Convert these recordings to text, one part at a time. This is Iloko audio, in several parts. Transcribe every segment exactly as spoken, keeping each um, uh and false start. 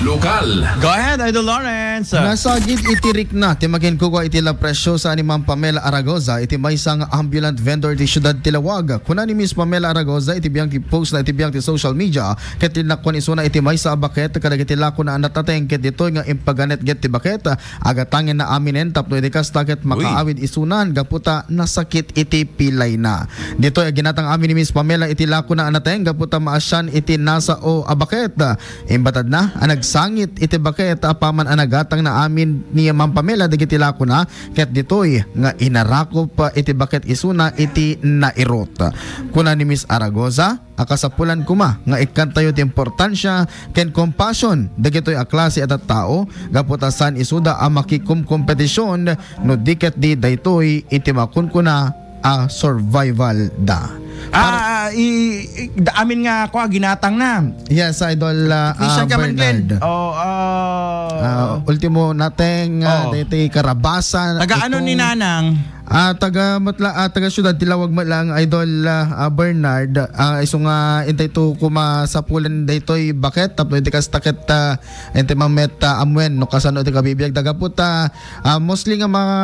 Lokal. Go ahead, Idol Lawrence. Nasagid iti rikna ti makinkukua iti La Preciosa ni Ma'am Pamela Aragoza iti maysa nga ambulant vendor iti siudad ti Laoag. Kuna ni Miss Pamela Aragoza iti biang ti post na iti biang ti social media ket linakwan isuna iti maysa a baket kadagiti lakona a natateng ket ditoy nga impaganetget ti baket, agatangenna aminen tapno iti kasta ket makaawid isunan gapu ta nasakit iti pilayna. Ditoy a ginatang amin ni Miss Pamela iti lakona a nateng gapu ta maasian iti nasao a baket. Imbatadna a nagsangit iti baket apaman a nagatangna amin ni Ma'am Pamela dagiti lakona ket ditoy nga inarakop iti baket isuna iti nairot. Kuna ni Miss Aragoza, a kasapulan koma nga ikkantayo ti importansia ken compassion dagitoy a klase a tattao gapu ta saan isuda a makikumkompetisyon no di ket di daytoy iti makunkuna a survival da. Ah, i, i, da, amin nga, kwa, ginatang na. Yes, Idol, ah, Official ah, ka man, Glenn. Bernard. Oh, ah. Ah, ultimo nateng, ah, Oh. daytoy karabasan, Taga ano ito ni Nanang? Ah, taga Matla-, ah, taga siyudad ti Laoag met lang, Idol, ah, ah, Bernard. Ah, isu nga intay to kumasapulan daytoy baket, tapno iti kasta ket, ah, intay mamet, ah, amuen, no kasano iti kabibiag. Daga po ta, ah, mostly nga mga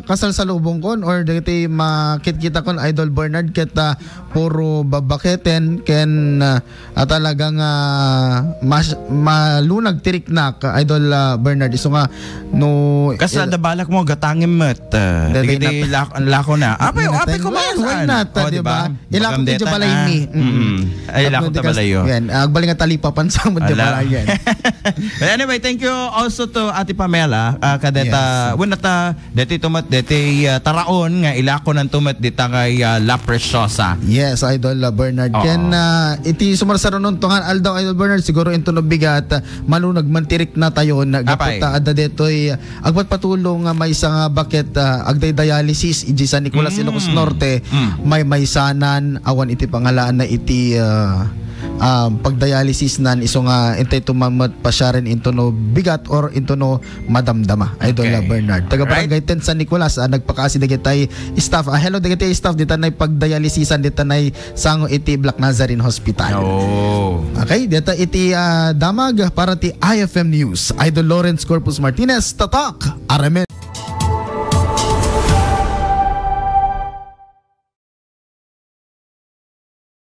kasalsalubong kon or dagiti makitkita kon, Idol Bernard, ket, ah, puro babaketen ken, ah, ah, talagang, ah, mas-, malunag ti riknak, Idol, ah, Bernard. Isu nga, no, Kas il- ada balak mo, gatangem met, ah, Dati dagiti nat- lak-, lakona. Apay, Natay, apay, well, why kumasaan? not, Oh, di di ba? ba? Ilakok Bagam iti detan, balay ah. ni. Mm. Mm. Ay, Tapno ilakok di ta kas-, balayo. yan, ah, agbaling nga talipapan sa mo di Ala. balayan. But anyway, thank you also to Ate Pamela, ah, kadeta, Yes. wenno ta, deti tumet, deti, ah, taraon nga ilako nan tumet dita kay, ah, La Preciosa. Yes, Idol, ah, Bernard. Oo. Ken, ah, iti sumarsarunon tungan aldaw, Idol Bernard, siguro into no bigat, ah, malunag man ti rikna tayo, na Apay. gapu ta adda detoy, ah, agpatpatulong nga maysa nga baket, ah, agday dialysis, iji San Nicolas, Mm. Ilocos Norte, Mm. may maysanan, awan iti pangalaan na iti, ah, ah, pagdialysis nan isu nga intay tumamat pasiaren into no bigat or into no madamdama, Idol Okay. Bernard. Taga Alright. Barangay ten San Nicolas, ah, nagpakaasi dagitay staff. Ah, hello dagitay staff, dita nay pagdialysisan, dita nay sango iti Black Nazarene Hospital. Oo. Okay, dita iti, ah, damag para ti I F M News. Idol Lawrence Corpus Martinez, tatak, Aramen.